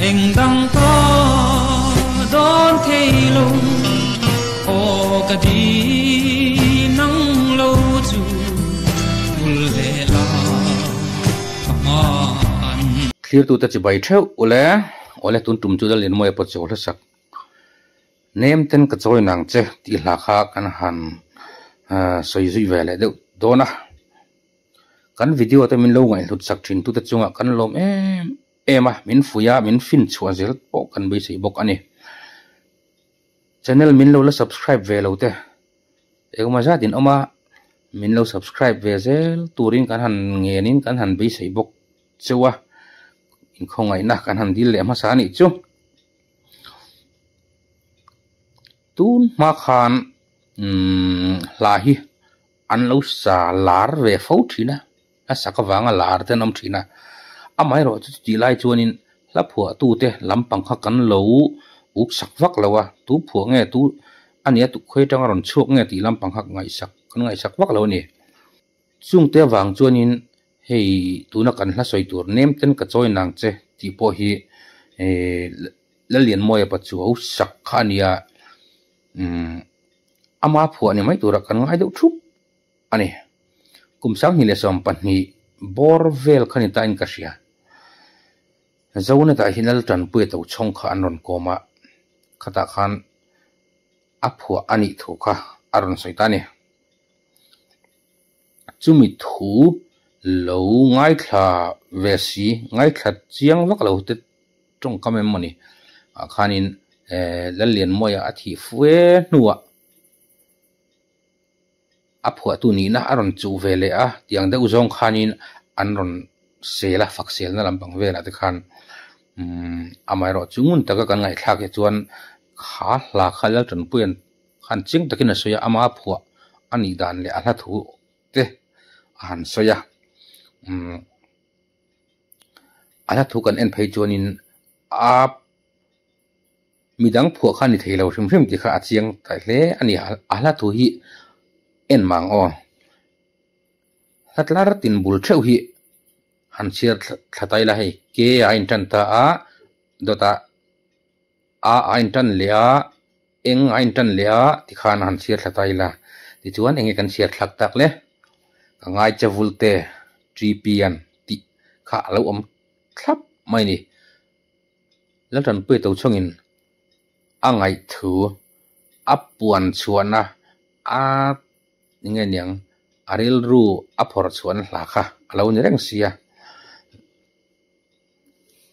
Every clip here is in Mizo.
Eng dang ka dawn thei lo aw ka di nang lo chu bul leh la ka hman. Thlirtute chibai theuh ule, awle tun tum chu Lallianmawia pawh chaw hlasak nem ten ka chawi nang che tih hla kha kan han sawi zui ve leh deuh dawn a. Kan video te min lo ngaihhlut sak thin tute chungah kan lawm em em a, min fuih a, min fin chhuah zel pawh kan beisei bawk a ni. Channel min lo la subscribe ve lo te engemaw zat in awm a, min lo subscribe ve zel turin kan han ngenin kan han beisei bawk cheu a, inkhawngaihna kan han dil leh hmasa a nih chu. Tun hma khan umm hla hi an lo sa lar ve fo thin a, a sak avanga lar te an awm thin a, amaherawhchu chutih lai chuanin hla phuahtute lampang kha kan lo uk sak vak lo a, tu phuah nge tu a nia tu khawi atanga rawn chhuak nge tih lampang kha ngaihsak kan ngaihsak vak lo a ni. Chungte avang chuanin hei tuna kan hla sawi tur nem ten ka chawi nang che tih pawh hi Lallianmawia Pachuau sak kha a nia, umm ama phuah ni mai turah kan ngai deuh thup a ni. Kum 2020 bawr vel kha ni tain ka hria. Zonetah hian Laltanpuia Tochhawng kha an rawn kawm a, khatah khan a phuah a nih thu kha a rawn sawi ta a ni. Chumi thu lo ngaithla ve si, ngaithla chiang vak lo te tawngkam em mawni ah khanin Lallianmawia a thih fue hnuah a phuahtu nihna a rawn chuh ve leh a, tiang deuh zawng khanin an rawn sel a, fak selna lampang velah te khan umm amaherawh chu ngun taka kan ngaihthlak hi chuan kha hla kha Laltanpuia'n khan chiang takin a sawi a, ama phuah a nih dan leh a hla thu te a han sawi a, umm a hla thu kan en phei chuanin a midang phuah kha a ni thei lo hrim hrim tih kha a chiang ta hle a ni, a hla thu hi en mang aw, hla tlar tin bul theuh hi han chhiar thla ta ila hei ke a intan ta a dawtah. A a intan leh a, eng a intan leh a tikhan a han chhiar thla ta ila. Tichuan enge kan chhiar thlak tak le? Ka ngai che vulte TP-a'n tih kha a lo awm thlap mai ni. Laltanpuia Tochhawngin a ngaihthu a puan chhuahna a enge niang a rilru a phawrh chhuahna hla kha a lo ni reng sia.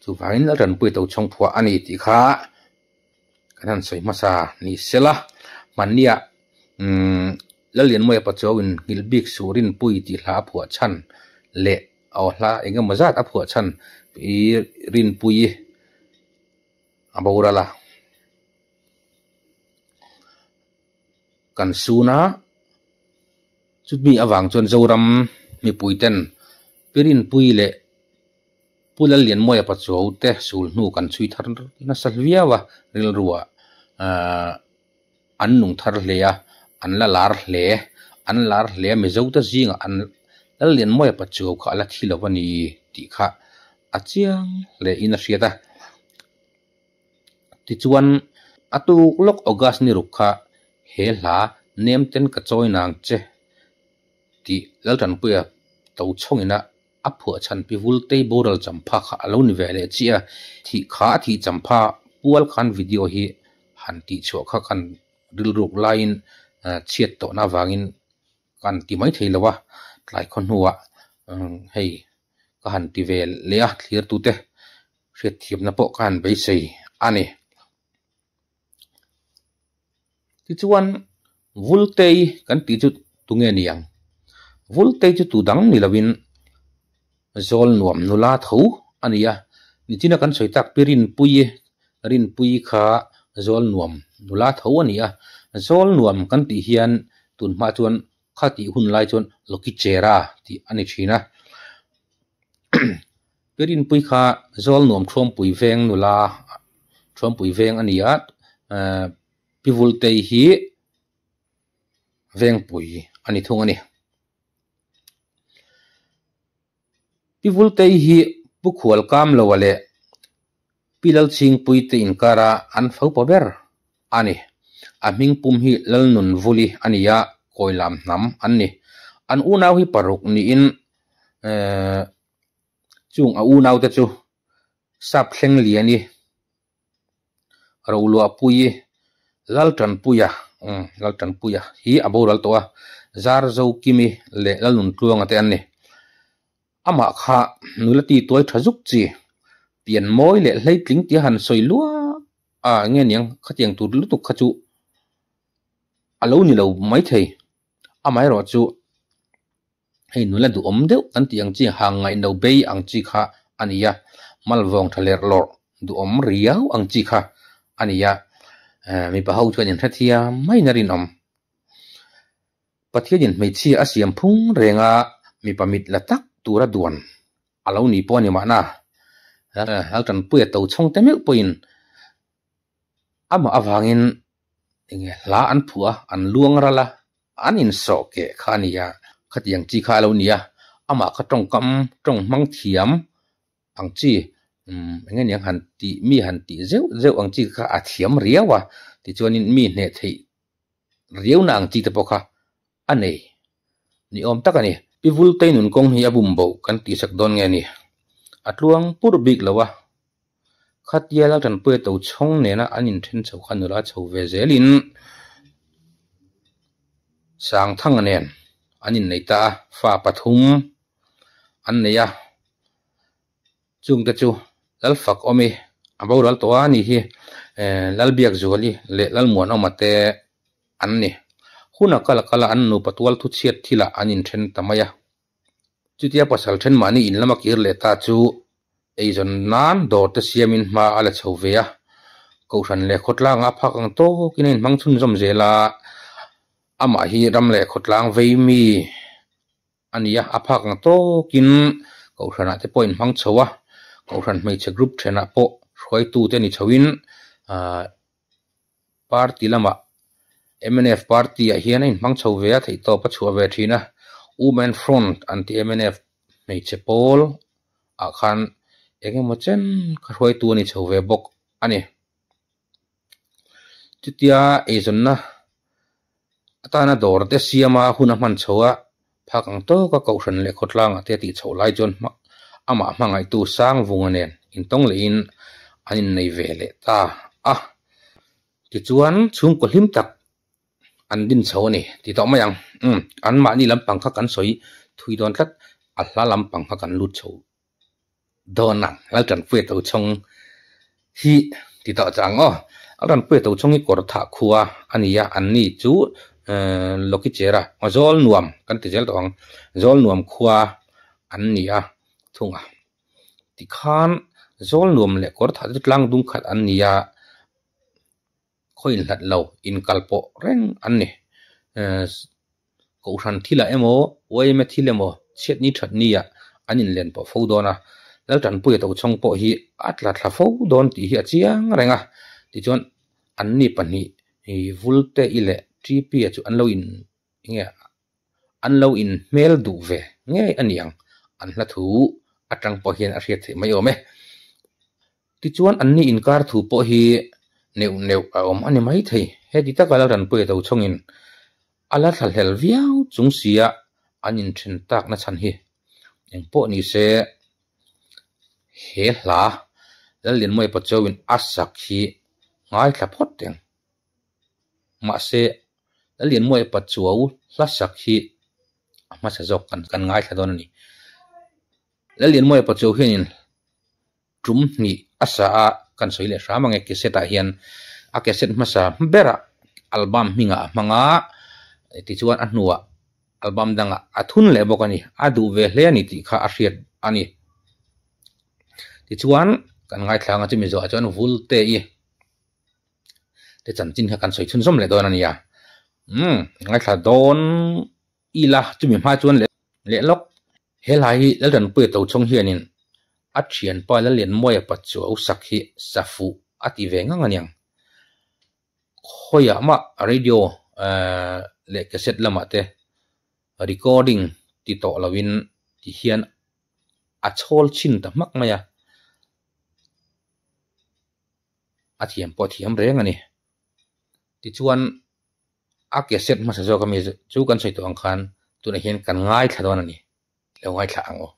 Chuvangin Laltanpuia Tochhawng phuah a ni tih kha kan han sawi hmasa ni sela, hmanniah umm Lallianmawia Pachuauin nghilh bik suh Rinpui tih hla a phuah chhan leh aw hla eng emaw zat a phuah chhan i Rinpui a boral a. Kan sun a, chumi avang chuan Zoram mipuiten Pi Rinpui leh Pu Lallianmawia Pachuau te sul hnu kan chhui thar nasa viau a, rilruah an nung thar hle a, an la lar hle, an lar hle a, Mizo te zingah an Lallianmawia Pachuau kha a la thi lo a ni tih kha a chiang hle in a hriat a. Tichuan, a tuk lawk August ni ruk kha he hla nem ten ka chawi nang che tih Laltanpuia Tochhawngina a phuah chhan pi Vultei boral champha kha a lo ni ve leh chiah a, thih kha a thih champha pual khan video hi han tih chhuah kha kan rilruk laiin chhiat tawhna avangin kan ti mai thei lo a, tlai khaw hnuah hei ka han ti ve leh a, thlirtute hriatthiamna pawh ka han beisei a ni. Tichuan Vultei kan tih chu tunge ni ang? Vultei chu tu dang ni lovin Zawl nuam nula tho a ni a, nichina kan sawi tak pi Rinpuii, Rinpuii kha Zawl nuam nula tho a ni a, Zawl nuam kan tih hian tun hma chuan kha tih hun lai chuan Lokichera tih a ni thin a. Pi Rinpuii kha Zawl nuam Thuampui veng nula Thuampui veng a ni a, Pi Vultei hi Vengpui a ni thung a ni. Pi Vultei hi Pu Khual Kamloa leh. Pi Lalchhingpuii te inkara an faupa ber a ni. A hming pum hi Lalnunvuli a ni a, Kawilam hnam an ni. An unau hi paruk niin chung a unaute chu Sap Thlengliani, Roluahpuii, Laltanpuia, Laltanpuia hi a boral tawh a, Zarzokimi leh Lalnuntluanga te an ni. Amah kha nula ti tuai tha zuk chi, pian mawi leh hleitling tia han sawi lua a nge niang khatiang tur lutuk kha chu a lo ni lo maithei. Amaherawh chu hei nula duhawm deuh kan tih ang chi, hang ngaihno bei ang chi kha a ni a, malvawng tha lerh lawrh duhawm riau ang chi kha a ni a, mipa ho chuan inhrethiam maiin a rinawm. Pathianin hmeichhia a siam phung renga mipa mit la tak tura duan a lo ni pawh a ni mahna. Laltanpuia to chhawng te meuh pawhin amah avangin enge hla an phuah a, an luang ral a, an insawh keh kha a ni a, khatiang chi kha a lo ni a, amah kha tawngkam tawng hmang thiam ang chi umm eng nge niang han tih mi han tih zeuh zeuh ang chi kha a thiam riau a, tichuanin mi hneh theih riauna ang chi te pawh kha a nei ni awm tak a ni. Pi Vultei nun kawng hi a bum bo kan tih sak dawn nge ni? A tluang pur bik lo a, khatia Laltanpuia to chhawng nena an inthen chho kha nula chho ve zelin Sangthanga nen an innei ta a, fa pathum an nei a. Chungte chu Lalfak awmi a boral tawh a ni hi Lalbiakzuali leh Lalmuanawma te an ni. Hun a kal a kal a an nupa tual thu chhiat thilah an inthen ta mai a. Chutia pasal then mahni in lama kir leh ta chu eizawn nan dawr te siamin hma a la chho ve a. Kohhran leh khawtlangah a phak ang tawkin a inhmang chhunzawm zel a, amah hi ram leh khawtlang vei mi a ni a, a phak ang tawkin Kohhranah te pawh inhmang chho a, Kohhran hmeichhe group thenah pawh hruaitute ni chhoin ahh party lamah mnf party ah hian a inhmang chho ve a, theihtawp a chhuah ve thin a, Women Front an tih mnf hmeichhe pawl ah khan eng emaw chen kha hruaitu a ni chho ve bawk a ni. Chutia eizawnna atana dawr te siama hun a hman chho a, phak ang tawka Kohhran leh khawtlangah te a tih chhoh lai chuan amah hmangaihtu Sangvunga nen intawng lehin an innei ve leh ta a. Tichuan chhungkaw hlim tak an din chho a ni ti tawh mai ang. Umm anmahni lampang kha kan sawi thui dawn tlat, a hla lampang kha kan lut chho Dawn ang, Laltanpuia Tochhawng hi ti tawh chang aw. Laltanpuia Tochhawng hi Kawrthah khua a ni a, an ni chu Lokichera, Zawlnuam kan ti zel tawh ang, Zawlnuam khua an ni a thung a. Tikhan Zawlnuam leh Kawrthah te chu tlang dung khat an ni a, khaw inhlat lo inkal pawh reng an ni. Kohhran thilah emaw, YMA thil emaw, chhiatni thatnia an inlen pawh fo dawn a, Laltanpuia Tochhawng pawh hi a tla thla fo dawn tih hi a chiang reng a. Tichuan, anni pahnih Vulte i leh TP-a chu an lo in nge an lo inhmel duh ve ngei a ni ang, an hla thu atang pawh hian a hriat theih mai awm e. Tichuan, anni inkar thu pawh hi neuh neuh a awm a ni maithei. Heti taka Laltanpuia Tochhawngin A la thlahlel viau chung sia an inthen tak na chhan hi eng pawh ni se he hla Lallianmawia Pachauin a sak hi ngaithla phawt reng. Mahse Lallianmawia Pachuau hla sak hi a hmasa zawk kan ngaithla dawn a ni. Lallianmawia Pachuau hianin tum hnih a sa a, kan sawi leh hram ang e cassette ah hian a cassette hmasa berah album hmingah a hmang a, tichuan a hnuah album dangah a thun leh bawk a ni, a duh ve hle a ni tih kha a hriat a ni. Tichuan kan ngaithla ang a chumi zawhah chuan Vulte i te chanchin kha kan sawi chhunzawm leh dawn a nia, umm ngaithla dawn ila chumi hma chuan leh lawk. He hla hi Laltanpuia Tochhawng hianin a thianpa Lallianmawia Pachuau sak hi sa fuh a ti ve ngang aniang. Khawiah mah radio leh cassette lamah te recording ti tawh loin ti hian a chhawl chhin ta hmak mai a. A thiam pawh a thiam reng a ni. Tichuan a cassette hmasa zawk ami chu kan sawi tawh ang khan tunah hian kan ngaithla dawn a ni. Lo ngaithla ang aw.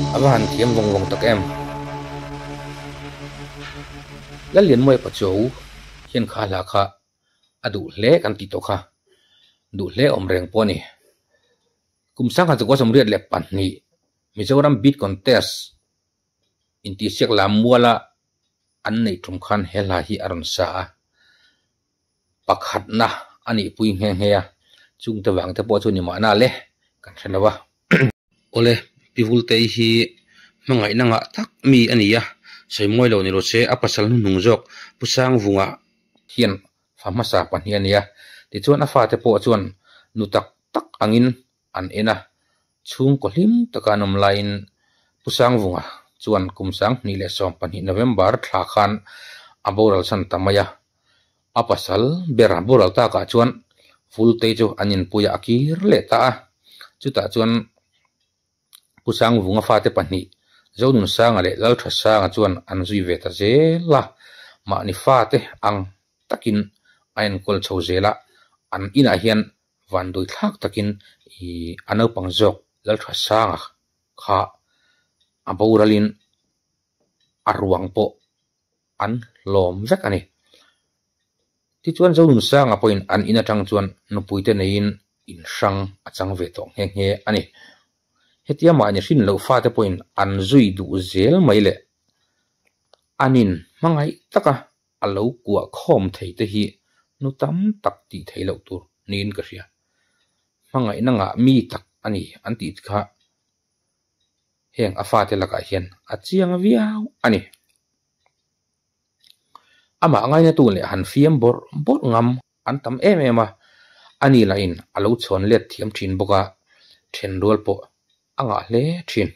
A va han thiam vawng vawng tak em. Lallianmawia Pachuau hian kha hla kha a duh hle kan tih tawh kha duh hle awm reng pawh a ni. Kum 1982 Mizoram Beat Contest intihsiak lam muala an neih tum khan he hla hi a rawn sa a, pakhatna a nihpui nghe nghe a, chungte vangte pawh chu ni mahna le kan hre lo a. Awle, Pi Vultei hi hmangaihna ngah tak mi a ni a, sawi mawi lo ni lo se a pasal hnuhnung zawk Pu Sangvunga hian fa hmasa pahnih a ni a, tichuan a fate pawh chuan nu tak tak angin an en a, chhungkaw hlim taka an awm laiin Pu Sangvunga chuan kum 2012 November thla khan a boral san ta mai a, a pasal ber boral takah chuan Vultei chu an inpuiah a kir leh ta a, chutah chuan. Pu Sangvunga fate pahnih, Zonunsanga leh Lalthasanga chuan an zui ve ta zel a, mahni fate ang takin a enkawl chho zel a, an inah hian vanduai thlak takin ih a naupang zawk Lalthasanga kha a boralin a ruang pawh an hlawm vek a ni. Tichuan Zonunsanga pawhin an in atang chuan nupuite neiin in hrang a chang ve tawh nghe nghe a ni. Hetia mahni hrin loh fate pawhin an zui duh zel mai le. An in hmangaih taka a lo kuah khawm thei te hi nu tam tak tih theih loh tur niin ka hria. Hmangaihna ngah mi tak a ni an tih kha heng a fate lakah hian a chiang viau a ni. Amah ngainatu leh han fiam bawrh bawrh ngam an tam em em a, ani lahin a lo chhawn let thiam thin bawk a, then rual pawh a ngah hle thin.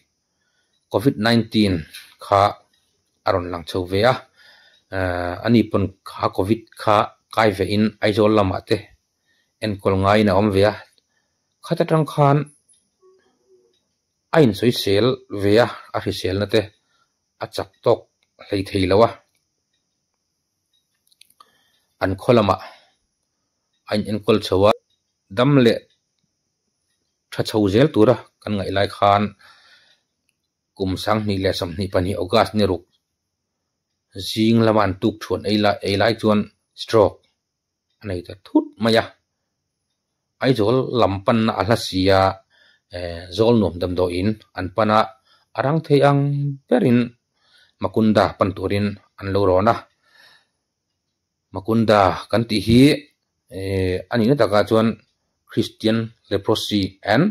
Covid 19 kha a rawn lang chho ve a, ani pawn kha Covid kha kai ve in Aizawl lamah te enkawl ngaiin a awm ve a, khat atang khan a insawisel ve a, a hriselna te a chak tawk hlei thei lo a, an khaw lamah a in enkawl chho a, dam leh tha chho zel tura kan ngaih lai khan kum 2022 August ni ruk zing lama an tuk thuan ei lai ei lai chuan stroke a nei ta thut mai a, Aizawl lam panna a hla si a, Zawl nuam damdawiin an pan a, a rang thei ang berin Makunda pan turin an lo rawn a. Makunda kan tih hi a nihna takah chuan Christian Leprosy and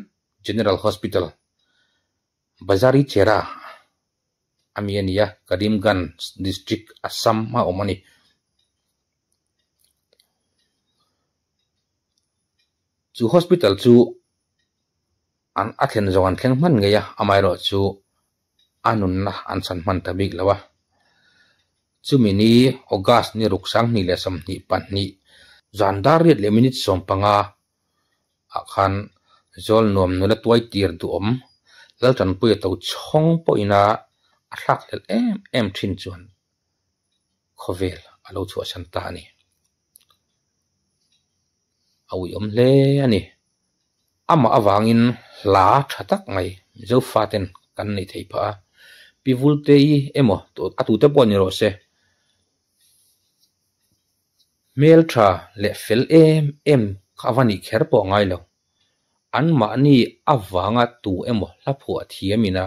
General Hospital, Bazarichera a mi a ni a, Karimganj District, Assam a awm a ni. Chu hospital chu an a thlen zawng an thleng hman ngei a, amaherawhchu a nunna an chhan hman ta bik lo a. Chumi ni August ni ruk 2022 zan dar riat leh minute 15 ah khan zawl nuam nula tuai tir duhawm Laltanpuia to chhawng pawhin a a thlak hlelh em em thin chuan khawvel a lo chhuahsan ta a ni. A uiawm hle a ni. Amah avangin hla tha tak mai Mizo faten kan nei thei phah a. Pi Vultei emaw a tute pawh ni rawh se. Hmeltha leh fel em em kha a va nih kher pawh ngai lo. Anmahni avanga tu emaw hla phuah thiamina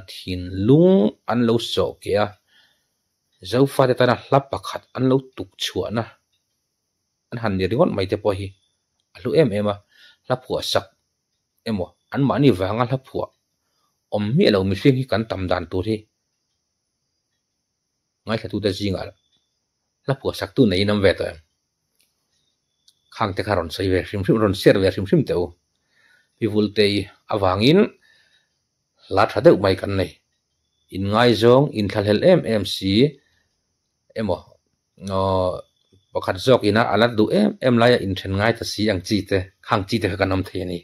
thinlung an lo sawh keh a, Zofate tana hla pakhat an lo tuk chhuahna an han ni ringawt mai te pawh hi a hlu em em a, hla phuah sak emaw anmahni vanga hla phuah awm miah lo mihring hi kan tam dan tur hi ngaithlatute zingah hla phuah saktu neiin awm ve tawh em? Khang te kha rawn sawi ve hrim hrim, rawn share ve hrim hrim teh u. Pi Vultei avangin hla tha deuh mai kan nei. Inngaizawng, inthlahlel em em si emaw pakhat zawk ina a la duh em em laia inthen ngai ta si ang chi te, khang chi te kha kan awm thei a ni.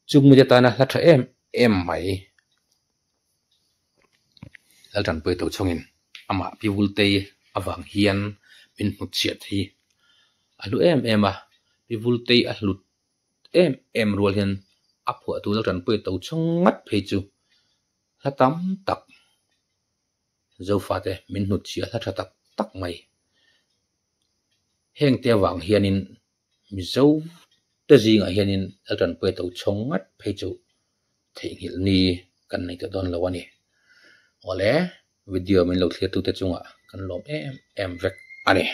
Chung mite tana hla tha em em mai. Laltanpui to chungin amah Pi Vultei avang hian min hnutchhiat hi a hlu em em a, Pi Vultei a hlut em em rual hian a phuahtu Laltanpui to chung ngat phei chu hla tam tak Zofate min hnutchhiah hla tha tak tak mai. Hengte avang hianin Mizo te zingah hianin Laltanpui to chhawng ngat phei chu theihnghilh ni kan nei tawh dawn lo a ni. Awle, video min lo thlir tute chungah kan lawm em em vek a ni.